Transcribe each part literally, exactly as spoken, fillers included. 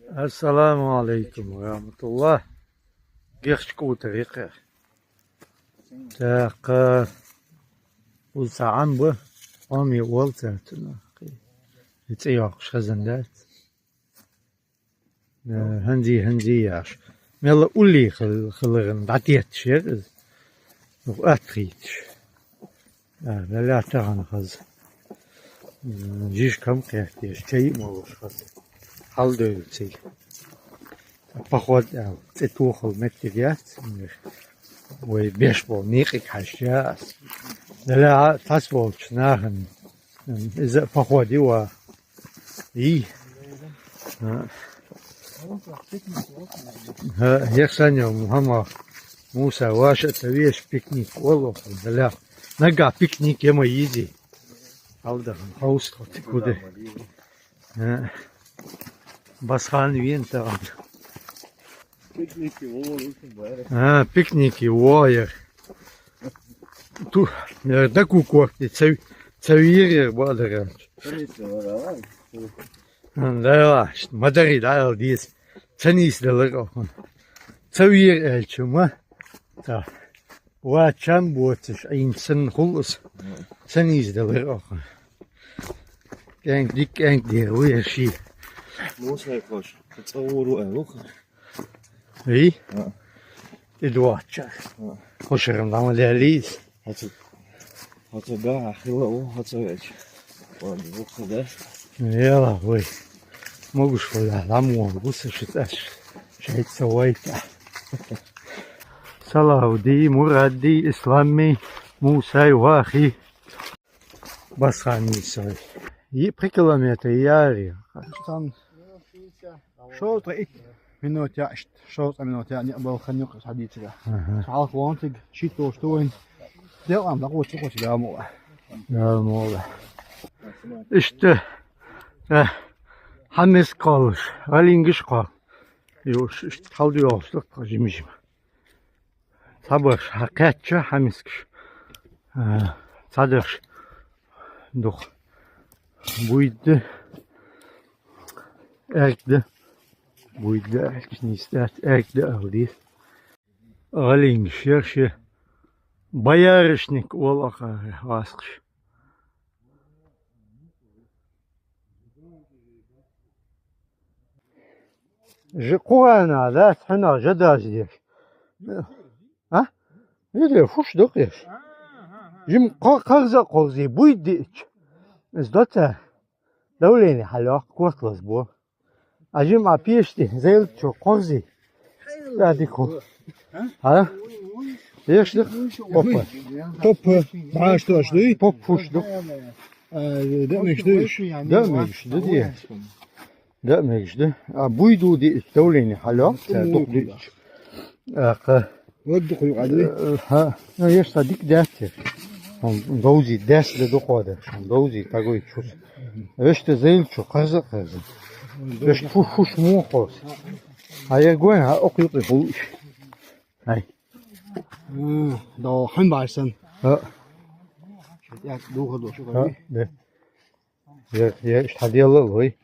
Ассаламу алейкум ва рахматуллах. Гихч кутарикъ. Так, э, улса амба, ами уолца тюна. Ици йокш хазан дат. Э, ханзи, ханзи яш. Мела ули хил-, хилган датет шер. Ну, атрич. Да, да, ля таган хаз. М, жиж кам кертеш, чай молуш хаз. Хал дойци. Поход, а, цитухал меттигят. Ой, беш бол, никъик хашяс. Да, ля, тас бол, чнахан. М, из походи ва. И. А. Ха, яхсаня, Мухаммад. Муса, ваша, это вещь пикник. Оло, да, ля. Нага пикник, ема изи. Алда, хаус, вот, куда. Э, Басхан вентаган. Пикники, о, очень бай. А, пикники, о, я. Ту, э, да кукуакти, цав-, цавир, я, бадара. Конечно, давай. А, да, ла, ш-, мадари, да, ла, дис. Цанис, да, ла, кахан. Цавир, э, чума. Та. Ва чам буатиш, ин сан хулус. Сан издалар оха. Кэнг дик, кэнг дир, уя ши. Мусай хош, цауру, э, луха. И? А. Идуача. А. Хошерам дама лялис. Хацу. Хацу да, ахила, о, хацу яч. Ладно, луха, да? Яла, ой. Могуш хода, ламу, гуса шиташ. Шайтса вайта. Салауди, Мурадди, Исламми, Мусай, Вахи. Басхани сой. И при километре яри. Там шо тра ит минут я, шо тра минут я, не был ханюк садится. Ага. Сал хлонтик, шито, что он. Дел ам, да, вот, вот, да, мула. Да, мула. Иште, э, хамис колыш, алингиш кол. Юш, иште, халды ёлшлык, жим-жим. Цабарш хакъятча хамискш. Э, цадерш дух. Буйды. Эркды. Буйды, эркш нистат, эркды алдис. Алингш, ерши. Боярышник ол ахар васхш. Жи Къуръана, да, цхьана жадаж деш. А? Или фуш дукъеш. Жим къо-, къарза къорзи, буй дич. Из доца. Давление халёх, кортлас бу. А жим а пешти, зел чо къорзи. Да, дику. А? Ешли? Попа. Попа. Ба, што, што? Поп фуш, да? А, да, меш, да, еш. Да, меш, да, ди. Да, меш, да. А буйду ди, давление халёх, да, дух ди. А, ка. Вот дух ю, а, ди. Э, ха. Ну, еш та дик дяхте. Он доузи, дяс да духода. Он доузи, такой чус. Веште зел чу, къарза, къарза. Веш фу-, фуш муохос. А я гуэн, а ок ю, ку. Ай. М, да, хын барсан. А. Я духа душу, а, да. Я, я, ишт хадиялла лой.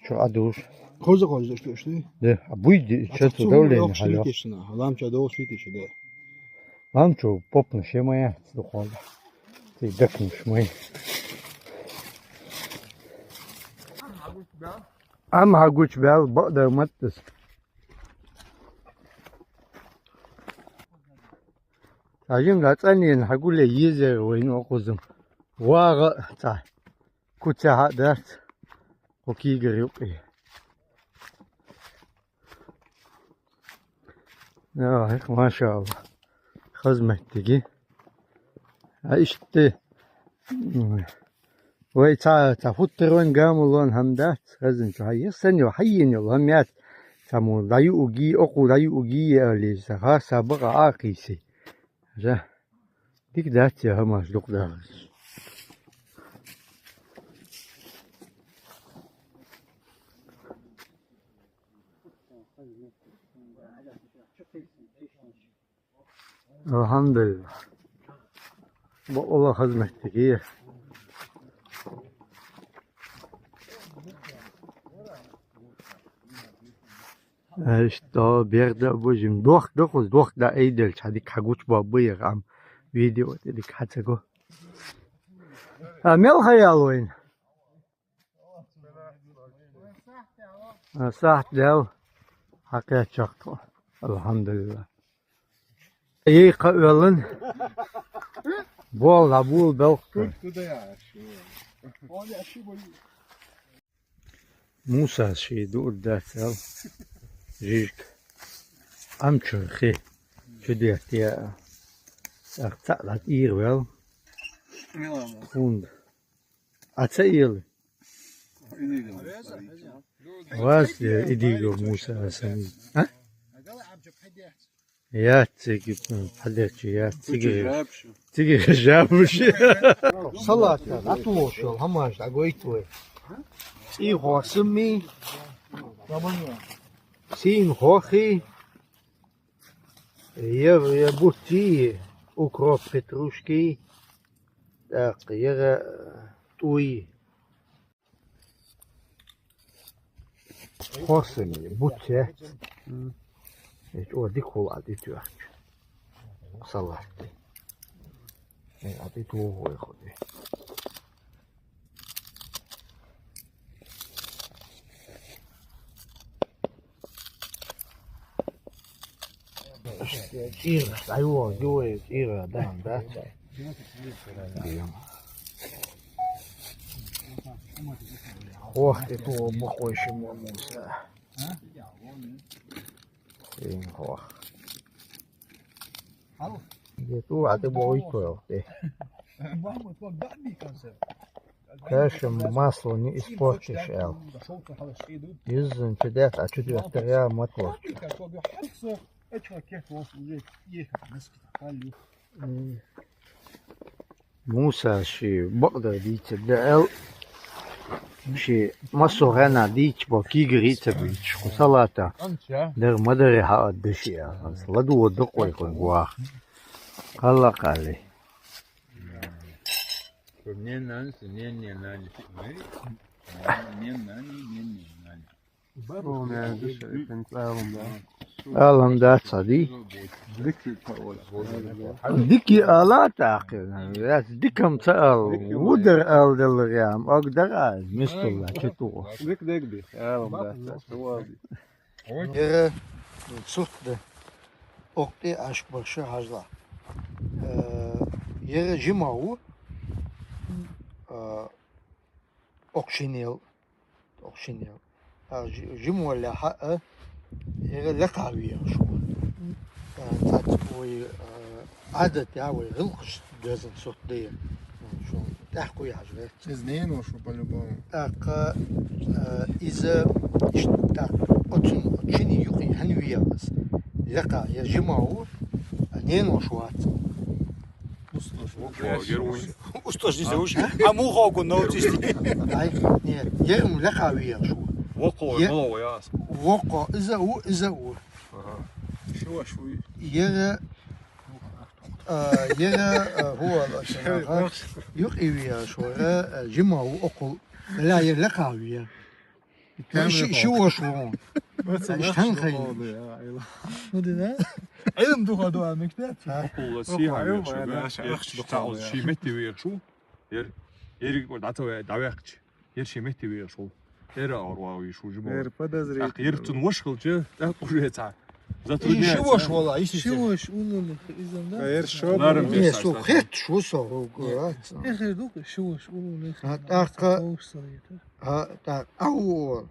Чу адуш. Хоза, хоза, что, что? Да, а буйди, а чё тут давление, халёх. Лам ча дол шуйти, да. Лам чо, поп на шемая, духонда. Ты дакнешь мой. Ам хагуч бял, ба да маттас. Ажим лацанин хагуле езер войну окузум. Вага ца. Куца хадас. Хокигер юкъи. Яа, машалла. Хазматтиги. А ишти. Вай ца, ца футтерван гамулон хамдат. Хазин чу хайер сан ю, хайин ю, хамят. Ца му даю уги, оку даю уги, али, ца ха, ца бага акиси. За. Дик дат я хамаш дук дагас. Алхамдулилла. Бу ола хазматтиги. Иштта берда бужим. Дохк да кхуз, дохк да айделча, хьадик хьагучбаб яр ам. Видео тӀе дик хьа ца го. А, мел хаял вайн? А, сахьт дел. Хьакъечахъ тхо. Алхьамдулиллах. Ей, кха оьлан. Бол, а, бул белх. Муса ши дуур дац аьл. Жижиг. Ам чур хи. Чу дехтя. Ах, цаӀ лат ир вел. Хунда. А ца ил. Вас, э, идиго Муса асан. А? Яц циги, м, хьадерчи яц циги. Циги жабуш. Салат, а ту шо, хамаш, а гой твой. И хосми. Син хохи. Е, е бути, укроп, петрушки. Так, е, э, туй. Хосми, бутет. Эт о дик хул а дит вахч. Салат. Э, а дит о хой худи. Ира, айо, юэ, ира, да, да. Дием. Ох, ты ту бухой шимон муса. Ин хох. Где ту, а ты бой койл, ты. Кашем масло не испортишь, эл. Юззун чудес, а чудес теря мотор. М. Муса ши бакъда дийцаб да эл. Ши массо гӀана дийцаб, кигри ца бийцаш, ху салата. Дер мадари хьа адда ши а. Ладу дукъой хун гуах. Халла хали. Не нан, не, не нан. Не нан, не, не нан. Алам дац хьа ди. Дики ала тӀаккха. Яц дикам ца ал. Вудар ал делгӀям. Ог дагӀа мистулла чутугъу. Дик дег ди. Алам дац. Яра сурт да. Окъти ашк барша хьажла. Э, яра жима ву. Э, окшинел. Окшинел. А жи-, жимолла хьа, а, яра лекха вехаш ву. А, цац вай, а, Ӏадат я вай гӀилкхаш дезан сурт да. Шу тӀехку яхаш вехаш. Из ненуш ву по-любому. ТӀаккха, а, иза иш-, тӀаккха оцун, оцуни юкъи хьан вехас. Лекха, я жима ву, а ненуш вац. Усташ ву. Усташ диза уж. А мухо гу научись. Ай, не, ерм лекха вехаш ву. Вокъо, е-, мало ваяс. Вокъо, иза ву, иза ву. Ага. Шиваш ву. Яра, а, яра, а, ху ала шанаха. Юкъи вехаш вара, а, жима ву окъул. Ла яра лекха вех. Ши, ши вош вон. Иштан хай. Ну, да? Илм духа дуа мектеп. Окъул сиха вех шу, ахч духа. Ши метти вех шу. Ер, ер датаве давехч. Ер ши метти вех шу. Ер ор ва ви шу жимо. Ер подозрительно. Ах, ер цун вош хилча, так уже ца. Затрудняется. Ши вош вала, иши. Ши вош улулих изам, да? А ер шо? Нарым. Не, су хет шу со ругу. Эхер дук ши вош улулих. А, так, а, так, ау.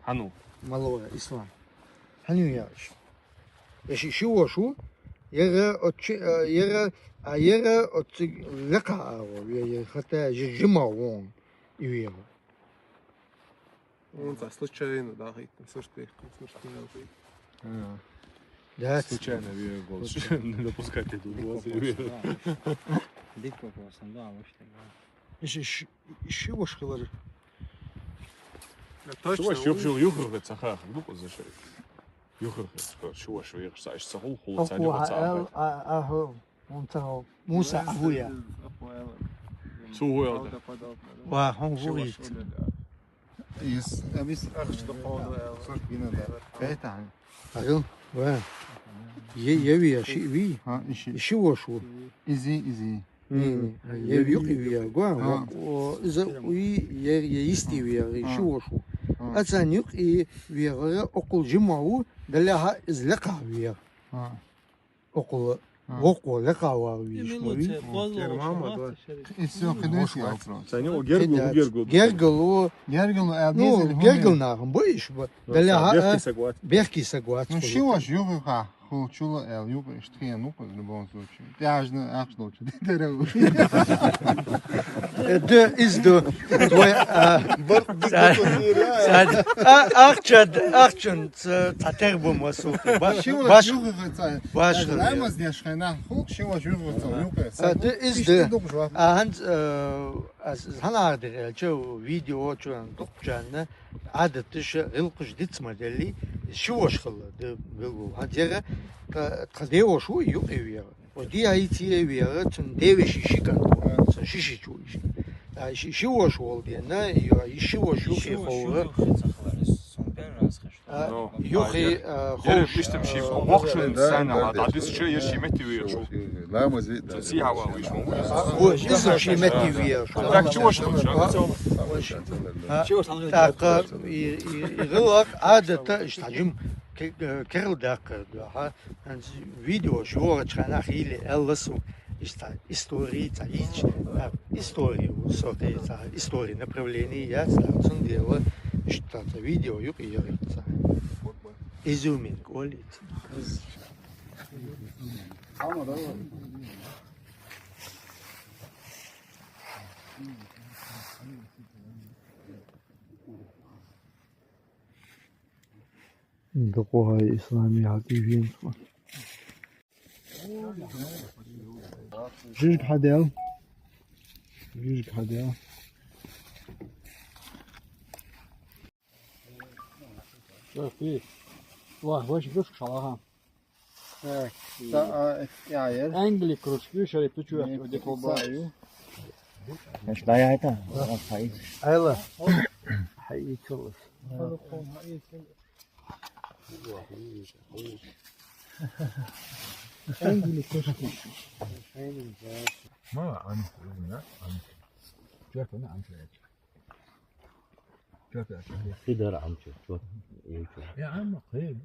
Хьану? Малоя, Ислам. Хьану яш? Яши ши вошу? Яра отчи, э, яра, а яра отчи лекха аво, я, я, хата жи-, жима вон, и вема. Он так случайно, да, хит, сырты, сырты. А. Да. Случайно веер гол. Случайно. Не допускать эту ситуацию. Дик вопрос, да, вообще, да. Яши ши, ши вош хилар. Точно. Шиваш юх-, юх-, юхргӀе ца хахар, ну, кӀуза шай. ЮхргӀе, короче, шиваш юхр ца, иш ца хул, хул ца, нихуца. Аху, а, а, аху, он ца хул. Муса ахуя. Су хуя. Ва, хун хуит. Из, абис. Ахча да кхода. Сорт гина да. Бетан. Агыл, ва. Е, е ви, а ши ви. Ха, иши. Иши вош ву. Изи, изи. М, е ви юкъи ви, а, гва. Ха. О, иза уи е, е исти ви, а, иши вош ву. Ха. Ацан юкъи ви, а, окъул жима ву, даляха из лекъа ви. Ха. Окъула. А. Вокъула лекъа вар виш. Именно вари. Це козло. Термама, шамахта да. Шери. И всё, кидайся вопрос. Сани о гергу, Кидайся. Гергу. Гергу. Гергу, а, ну, дизель, гергу гуми. Нахам, боишь, ба. Ну, даля, са, а, бехки сагват. Бехки сагват. Ну, шиваш югы ха, хул чула эл, югы, иштхен, ну, в любом случае. Тяжно, ах, что, что, дерево. Э, да, из да. Твой, а, Бар, сад, сад. А, ахчад, ахчун, ц-, цатер бу масу. Ба-, Шиваш баш-, югы ца. Баш-, Рамаз деш хайна, хук шиваш югы ца, югы. А, да, из да. Ишти дук жва. А, ханз, э, аз, ханар дир, э, чё, видео, чё, дук чанна, адатыш, рилкыш диц модели, шиваш хылла, да, билгу. Ханз яра, та-, та девош у, югы вера. Оди айти вера, цун девиш иши кан, цун шиши чу иши. А, ши-, шиваш вол дена, ё, шиваш юхи ховра. А, ну, юхи, а, я, а, я хош, иштим ши, а, вохшун да, сан, да, а, да, адис да, чё, я ши мети вера шу. Ламази, да. Цун си хава виш, мо. А, о, иза ши мети вера шу. Так, чё, шо, шо? А, так, а, и, и, и, рылак, а, да, та, иштаджим, к-, э, керл да, ка, да, ха. Ханз видео шура чхана хили элласу иста история ца ич, а, история, высокая ца история направление я ца цун дела, иштта ца видео юк и йорица. Изюминка олит. Дукъу гьай ислами гьатӀи вин. Жирг гьадел. Жирг гьадел. Чё, пи? Вах, ваш душ шалаха. Э, та, а, э, я, я. Энгли кружки, шари, ты чё, не, где колба? Знаешь, да, я это, вот, хай. Айла. Хай, чё? ما عم، لا، عم. شوف، أنا عم شايف. شوف يا أخي. في دار عم شوف، شوف. إيه، شوف. يا عم، خير.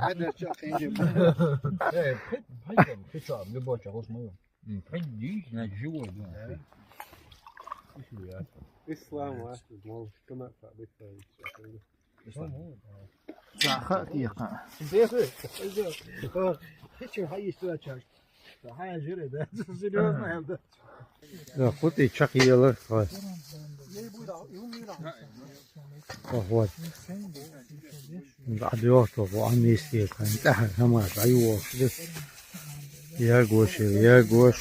هذا شو خير. إيه، بحب، بحب، بحب شعب، يبغى شعب، اسمه يوم. مم، بحب دي، نجوى ده. إسلام واحد، ما هو كما تعبت. Саха тиха. Хичи хайи источак. Хая жире да. Серьёзно, да. Да, хути чакъ ела. Охот. Да, адёрто, во амисти, кан таха хама, айвош. Я гош, я гош,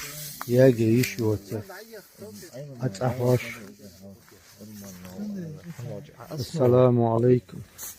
я гейш йоца. Ацахош. السلام عليكم.